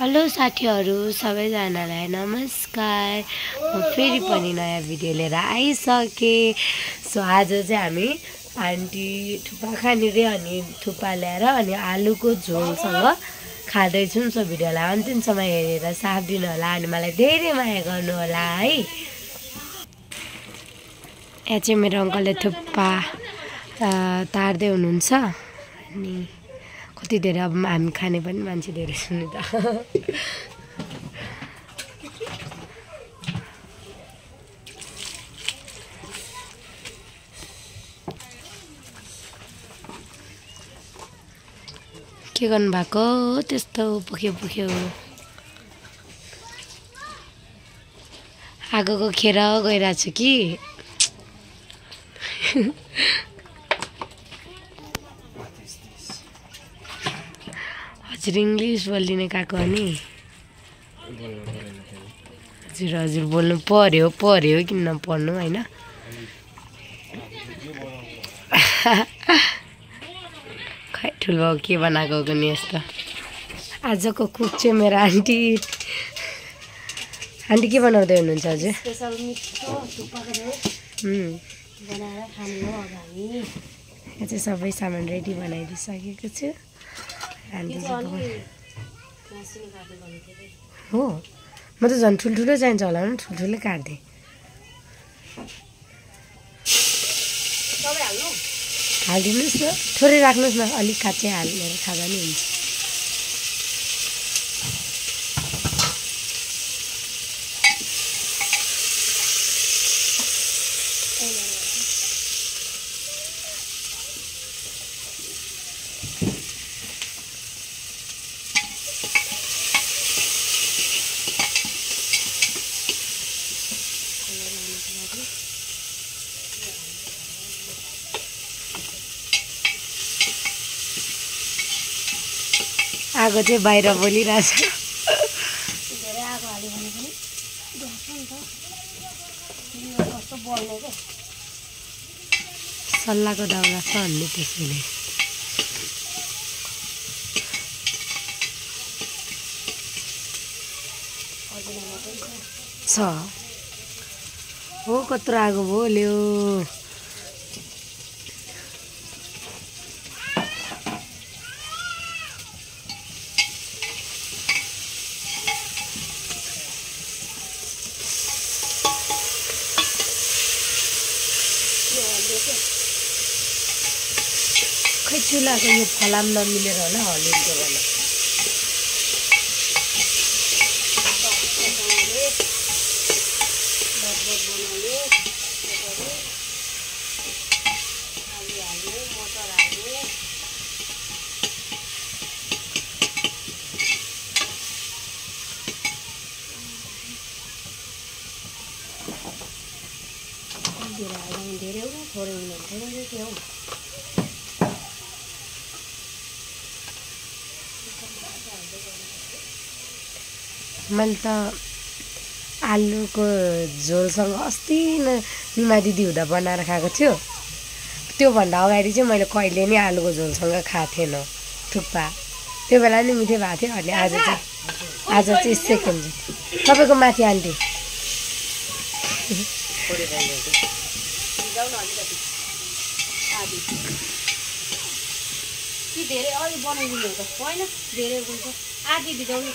Hello साथीहरु सबैजनालाई नमस्कार। म फेरि पनि नयाँ भिडियो लिएर आइसके। सो आज चाहिँ हामी आन्टी थुक्पा खाने रे अनि थुक्पा ल्याएर अनि आलुको झोलसँग खाँदै छौं। सो भिडियोलाई अन्तिमसम्म हेरेर साथ दिनु होला अनि मलाई धेरै माया गर्नु होला है। यहाँ चाहिँ मेरो अंकलले थुक्पा तार्दै हुनुहुन्छ अनि कति धेरै अब हामी खाने पनि मान्छे धेरै छन् त। के गर्नु भएको त्यस्तो पुख्यो आगोको खेर गइरहेको छु कि हजुर इंग्लिश बोलिने काको नि हजुर हजुर बोल्नु पर्यो किन नपढ्नु हैन। खै ठुलो के बनाएको नि यस्तो। आजको कुक चाहिँ मेरो आन्टी के बनाउँदै हुनुहुन्छ हजुर? स्पेशल मिठो थुक्पाको झोल बनाएर खाने हो अब हामी। यहाँ चाहिँ सबै सामान रेडी बनाइदिसकेको छु। हो म त झन् ठुल्ठुलो चाहिन्छ होला नि ठुल्ठुलै काट्दै। हालिदिनुहोस् न थोरै राख्नुहोस् न अलिक काँचै हालेर खाँदा नि हुन्छ। आगो चाहिँ बाहिर बोलिरहेछ। धेरै आगो हाल्यो भने पनि बस्छ नि त। कस्तो बल्ने के सल्लाहको दाउरा छ भन्ने त्यसैले। छ हो कत्रो आगो बोल्यो। खै चुलाको यो फलाम नमिलेर होला हल्लिन्छ भने। धेरै हो थोरै हुनुहुन्छ के हो। मैले त आलुको झोलसँग अस्ति निमा दिदी हुँदा बनाएर खाएको थियो। त्योभन्दा अगाडि चाहिँ मैले कहिले नि आलुको झोलसँग खाएको थिएन थुक्पा। त्यो बेला नि मिठै भएको थियो अनि आज चाहिँ सेकेन्ड तपाईँको माथि आन्टी धेरै अलि बनाइदिनु त होइन धेरै हुन्छ आधी भिजाउनु।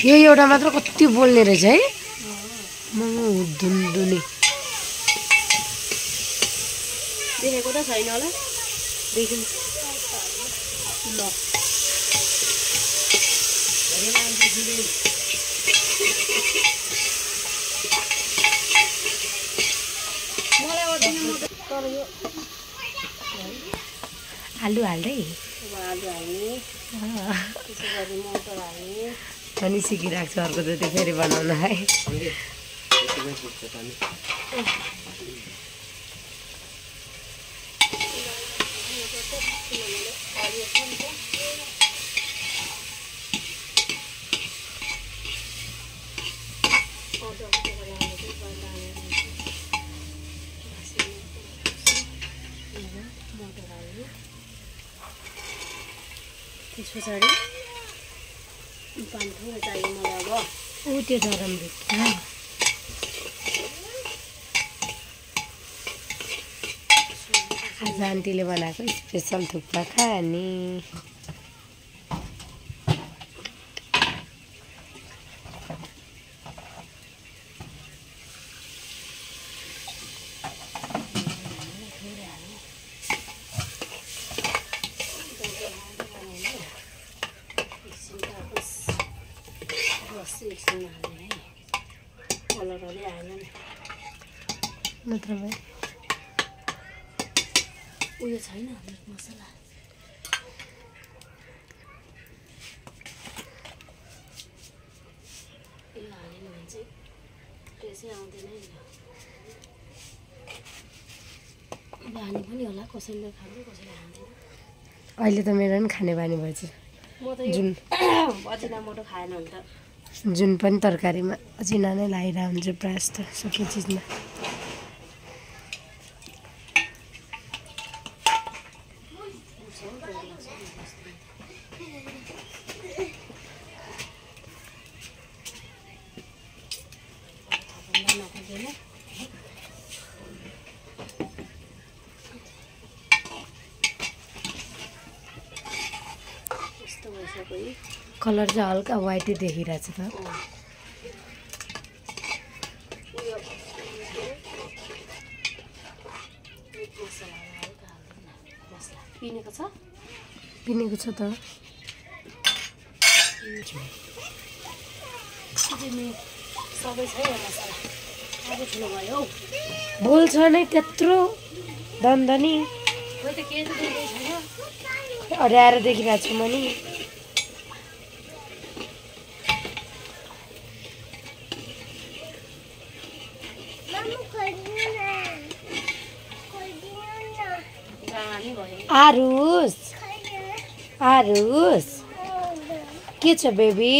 यो एउटा मात्र कति बोल्ने रहेछ है। धुन्दुली देखेको त छैन होला देखिन ल आलु हाल्दै अनि सिकिरहेको छु अर्को जति फेरि बनाउन है। त्यस पछाडि पानी थोरै चाहियो मलाई अब ऊ त्यो गरम दुध आज आन्टीले बनाएको स्पेसल थुक्पा खाने कलरले आएन नि नत्र भयो उयो छैन मिट मसला यो हालेन भने चाहिँ टेस्टै आउँदैन नि बानी पनि होला कसैले खान्छ कसैले खाँदैन अहिले त मेरो पनि खाने बानी भएछ म त जुन अजिना मोटो खाएन भने त जुन पनि तरकारीमा अजिना नै लगाइरहेको हुन्छ प्रायः जस्तो सबै चिजमा कलर चाहिँ हल्का व्हाइटै देखिरहेछ त पिनेको छ पिनेको छ त सबै छ है मसला अब ठुलो भयो हौ बोल्छ नै त्यत्रो दन्दनी खोइ त के चाहिँ देखेको छैन अड्याएर देखिरहेको छु म नि आरुष आरुष के छ बेबी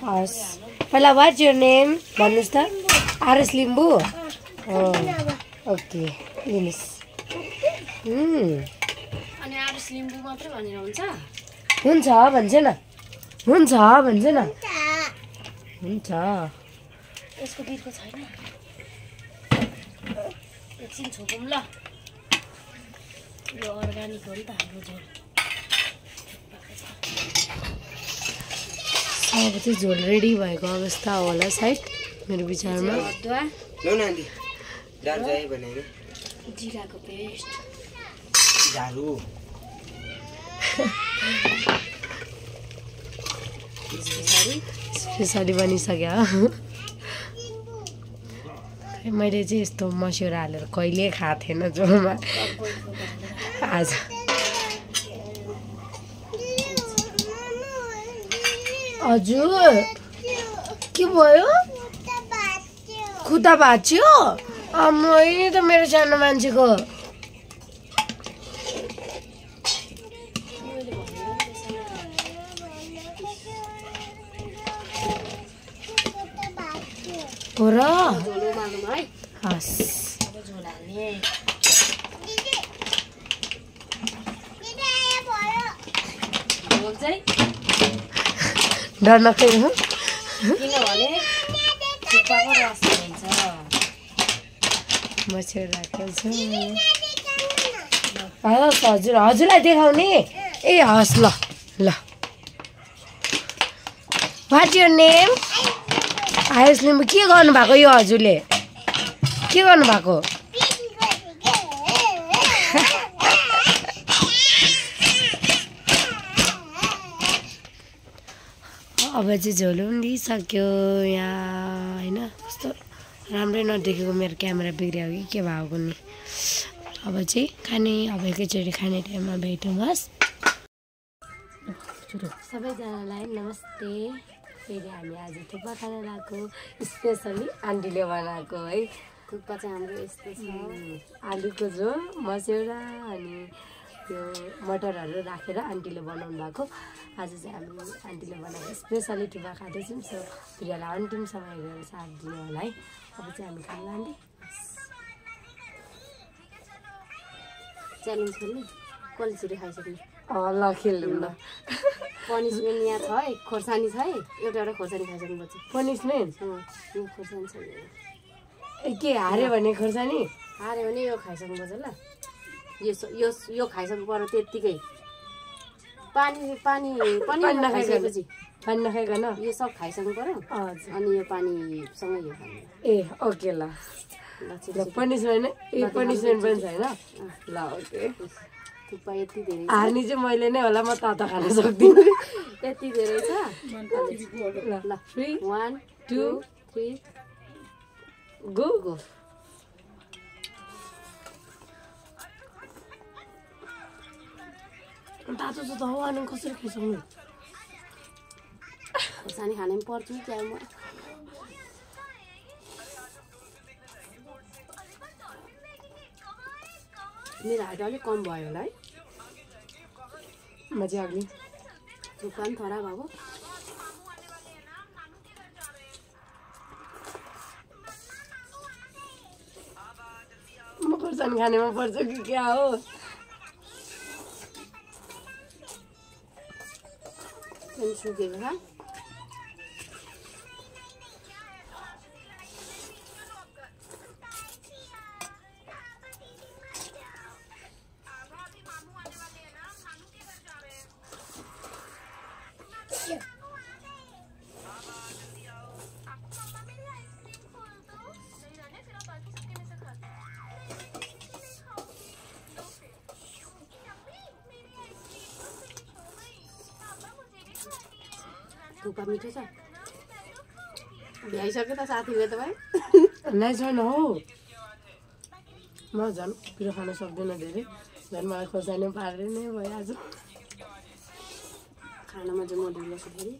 हस् पहिला वाट योर नेम भन्नुहोस् त आरुष लिम्बू ओके लिनुहोस् अनि आरुष लिम्बू मात्रै भनेर हुन्छ हुन्छ भन्छ न हुन्छ भन्छ न हुन्छ यसको बिर्को छैन एकछिन छोपौँ ल यो अर्ग्यानिक हो नि त हाम्रो झोल अब चाहिँ झोल रेडी भएको अवस्था होला सायद मेरो विचारमा अदुवा जिराको पेस्ट स्पेसली बनिसक्यो मैले चाहिँ यस्तो मस्यौरा हालेर कहिले खाएको थिएन झोलमा आज हजुर के भयो खुट्टा भाँच्यो अम्मै त मेरो सानो मान्छेको हो र हस् डर नखेर किनभने थुक्पाको रस हुन्छ मछेर राखेको छु हस् हजुर हजुरलाई देखाउने ए हस् ल ल what your name Ayush Limbu के गर्नुभएको यो हजुरले के गर्नुभएको अब चाहिँ झोल पनि दिइसक्यो यहाँ होइन कस्तो राम्रै नदेखेको मेरो क्यामेरा बिग्रियो कि के भएको नि अब चाहिँ खाने अब एकैचोटि खाने टाइममा भेटौँ हस् सबैजनालाई नमस्ते फेरि हामी आज थुक्पा खान लगाएको स्पेसली आन्टीले बनाएको है थुक्पा चाहिँ हाम्रो यस्तो छ आलुको झोल मस्यौरा अनि त्यो मटरहरू राखेर आन्टीले बनाउनु भएको आज चाहिँ हामी आन्टीले बनाएको स्पेसली थुक्पा खाँदैछौँ सो भिडियोलाई अन्तिमसम्म हेरेर साथ दिनु होला है अब चाहिँ हामी खानु आन्टी च्यालेन्ज गर्ने कसले छिटो खाइसक्ने ल खेलौँ ल पनिसमेन्ट यहाँ छ है खोर्सानी छ है एउटा एउटा खोर्सानी खाइसक्नुपर्छ पनिसमेन्ट यो खोर्सानी छ के हार्यो भने खोर्सानी हार्यो भने यो खाइसक्नुपर्छ ल यो खाइसक्नु पर्यो त्यत्तिकै पानी पानी पनि खाइसकेपछि पानी नखाइकन यो सब खाइसक्नु पर्यो अनि यो पानीसँगै यो खानु ए ओके ल पनिसमेन्ट पनिसमेन्ट पनि छ होइन ल ओके थुक्पा यति धेरै हार्ने चाहिँ मैले नै होला म तातो खान सक्दिनँ यति धेरै छ ल 3 1 2 3 गो तातो छ त हो अनि कसरी खाइसक्नु खोर्सानी खाने पनि पर्छु क्या म मेरो हाइट अलिक कम भयो होला है म चाहिँ अघि थुक्पा पनि थोडा भएको म खोर्सानी खानेमा पर्छ कि क्या हो सुकेको छ थुक्पा मिठो छ भ्याइसक्यो त साथीले त भाइ नै छैन हौ म झन् पिरो खान सक्दिनँ धेरै झन् मलाई खोर्सानी पारेर नै भयो आज खानामा चाहिँ म ढिलो छु फेरि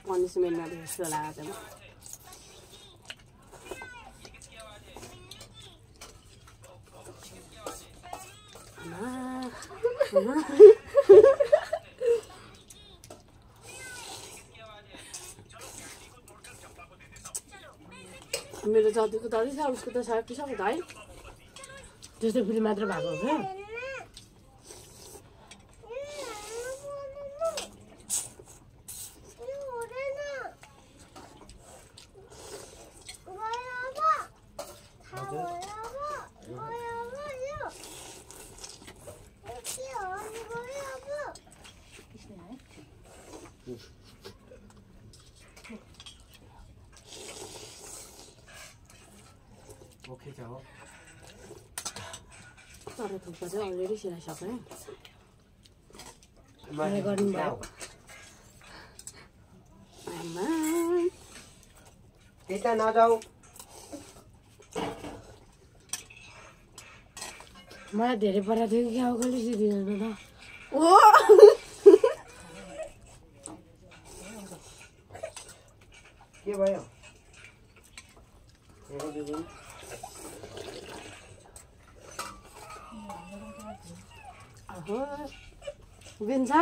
पनिसमेन्टमा जस्तो लाग्छ मेरो जतिको तति छ उसको त सकिसक्यो त है त्यस्तो फेरि मात्र भएको हो क्या ओके जाओ तर थुक्पा चाहिँ अलरेडी सिलाइसक्यो मलाई गर्नुभयो आमा त्यता नजाऊ मलाई धेरै पराएको थियो कि क्या हो कसले सिधिनु त ओ के भयो बिन्छ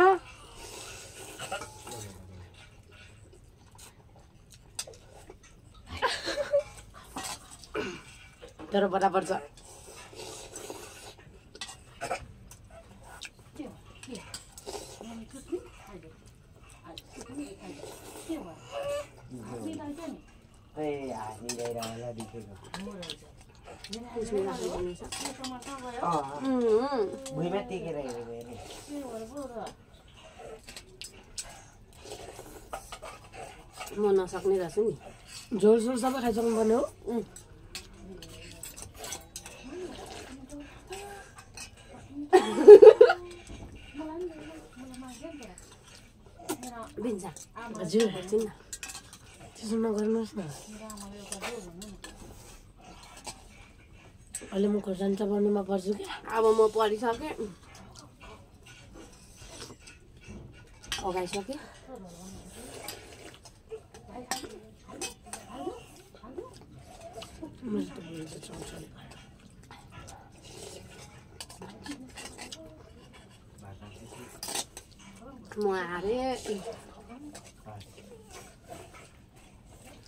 तर बराबर छ भुइँमा टेकेर हेरेको म नसक्ने रहेछु नि झोल सोल सबै खाइसक्नु पर्ने हो बिन्छ हजुर चिन्न त्यसो नगर्नुहोस् न अहिले म खोर्सानी चपाउनुमा पर्छु क्या अब म पढिसकेँ अगाइसकेँ म हारेँ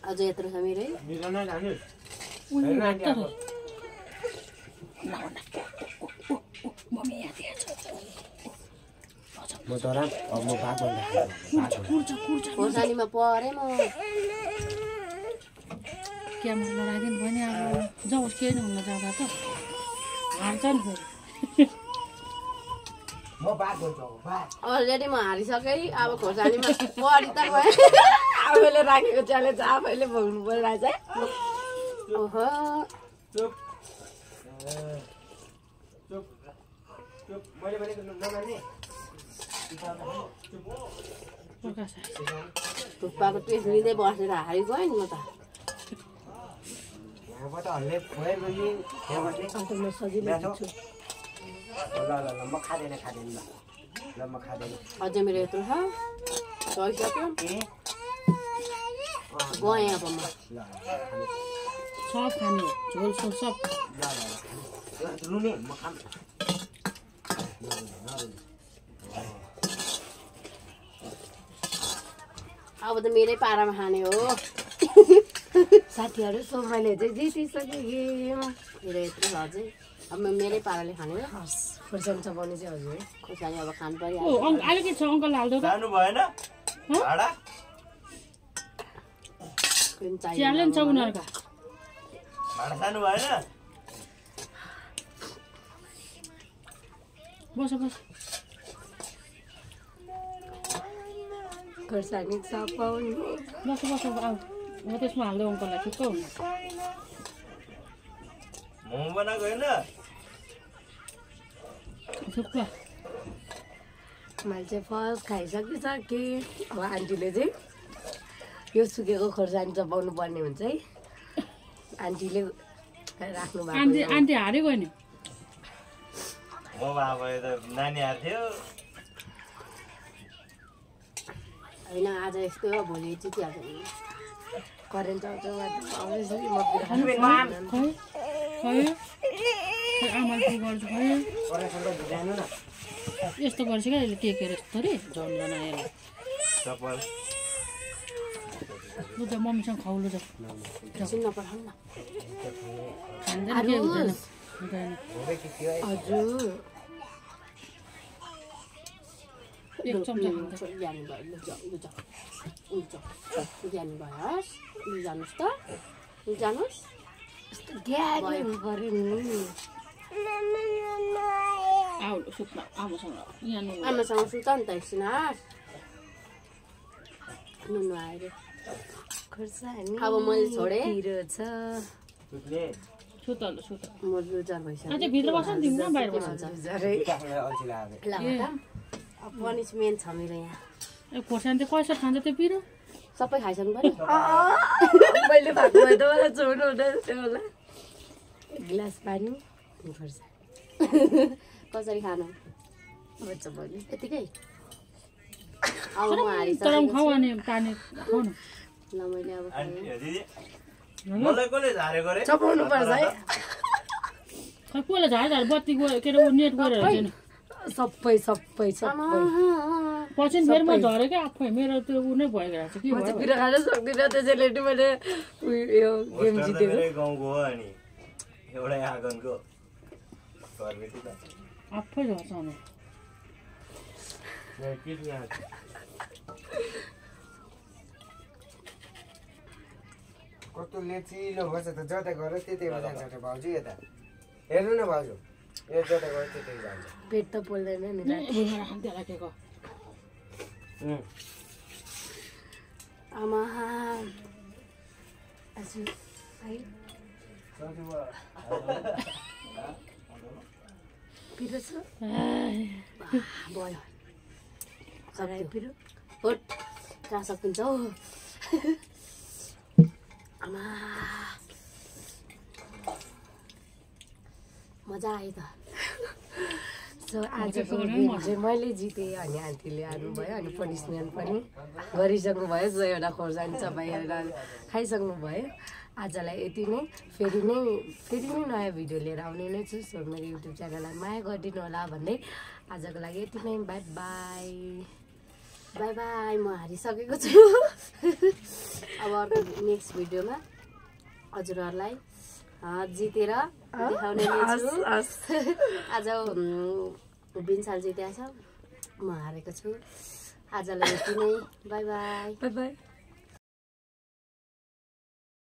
अझ यत्रो छ मेरो है मिलन जानु म तर अब म भात खोर्सानीमा परे म क्यामेरा लगाइदिनु भयो नि अब जाओस् केही नहुन जाँदा त हार्छ नि फेरि म भात गर्छु भात अलरेडी म हारिसकेँ अब खोर्सानीमा परी त भयो आफैले राखेको च्यालेन्ज आफैले भोग्नु परिरहेछ है ओहो चुप चुप चुप मैले भनेको नमान्ने प्रकाश थुक्पाको टेस्ट लिँदै बसेर हारेको है नि म त यहाँबाट हल्ले भयो भने यहाँबाट म सजिलो ल ल ल म खाँदैन ल म खाँदैन अझै मेरो यत्रो छ सकिसक्यो गएँ अब म ल सब खाने झोल सोल सब रुने म खाम अब त मेरै पारामा खाने हो साथीहरू सो मैले चाहिँ जितिसकेँ गेम मेरो यत्रो छ अझै अब म मेरै पाराले खाने हो खोर्सानी चपाउने चाहिँ हजुर खोर्सानी अब खानु ओ परिहाल्छ अलिकति छ अङ्कल हाल्दो त जानु भएन भाडा क्रिम चाहियो च्यालेन्ज छ उनीहरूका भाडा जानु भएन बस बस खोर्सानी चपाउने बस बस अब म त्यसमा हाल्दै अङ्कललाई ठिक्क हुनु मोमो बनाएको होइन थुक्पा मैले चाहिँ फर्स्ट खाइसकिसकेँ अब आन्टीले चाहिँ यो सुकेको खोर्सानी चपाउनु पर्ने हुन्छ है आन्टीले राख्नु आन्टी भएको आन्टी हारेको नि म बाबा त नानी हार्थ्यो होइन आज यस्तो हो भोलि चितिहाल्छ नि करेन्ट आउँछ आउँदैछ कि म खै खै आमाले के गर्छु खै जानु न यस्तो गर्छ क्या यसले टेकेर यस्तो रे झन् बनाएर चप्पल लु त मम्मीसँग खाऊ लु त एकछिन नपठाउनु न खाँदैन के हुँदैन हुँदैन हजुर एक चम्चा खान्छ ज्ञानी भयो लु जाऊ लु जाऊ ज्ञानी भयो लु जानुहोस् त लु जानुहोस् यस्तो ज्ञानी हुनु पऱ्यो नि आऊ सुत्न आमासँग यहाँ नुन आमासँग सुत नि त एकछिन नुनु आएर खोर्सानी अब मैले छोडेँ पिरो छ सुत्ने सुत ल सुत म लुजर भइसक्यो अझै भित्र बस्छ नि तिमी बाहिर बस्छ जरै अल्छी लाग्यो ल अब पनिसमेन्ट छ मेरो यहाँ ए खोर्सानी चाहिँ कसरी खान्छ त्यो पिरो सबै खाइसक्नु पर्यो मैले भएको भए त मलाई छोड्नु हुँदैन थियो होला एक गिलास पानी खोर्सानी कसरी खानु बच्चा पनि यतिकै अब म तर हारिसकेको खाऊ अनि पानी खाऊ न ल मैले अब खाएँ दिदी मलाई कसले झारेको रे चपाउनु पर्छ है खै कसले झार झार बत्ती गयो के अरे नेट गएर हेर्छ नि सबै सबै सबै पछि फेरि म झरेँ क्या आफै मेरो त्यो उ नै भइरहेको छ के म चाहिँ भयो पिरो खान सक्दिनँ त्यसैले नि मैले यो गेम होस्टल त जितेको मेरै गाउँको हो अनि एउटै आँगनको घरबेटी त आफै झर्छ अनि कस्तो लेचिलो भएछ त जता गएर त्यतैमा जान्छ त भाउजू यता हेर्नु न भाउजू यो जता गएर त्यतै जान्छ पेट त पोल्दैन नि खान्थ्यो होला के को आमा हजुर है पिरो छ भयो सबै पिरो होट कहाँ सकिन्छ हौ आमा मजा आयो त सो आजको गेम चाहिँ मैले जितेँ अनि आन्टीले हार्नुभयो अनि पनिसमेन्ट पनि गरिसक्नुभयो सो एउटा खोर्सानी चपाएर खाइसक्नु भयो आजलाई यति नै फेरि नै नयाँ भिडियो लिएर आउने नै छु सो मेरो युट्युब च्यानललाई माया गरिदिनु होला भन्दै आजको लागि यति नै बाई बाई बाई बाई म हारिसकेको छु अब अर्को नेक्स्ट भिडियोमा हजुरहरूलाई जितेर देखाउने नै छु। आज बिन्साल जितेको छ, म हारेको छु। आजलाई यति नै, बाई बाई। By by.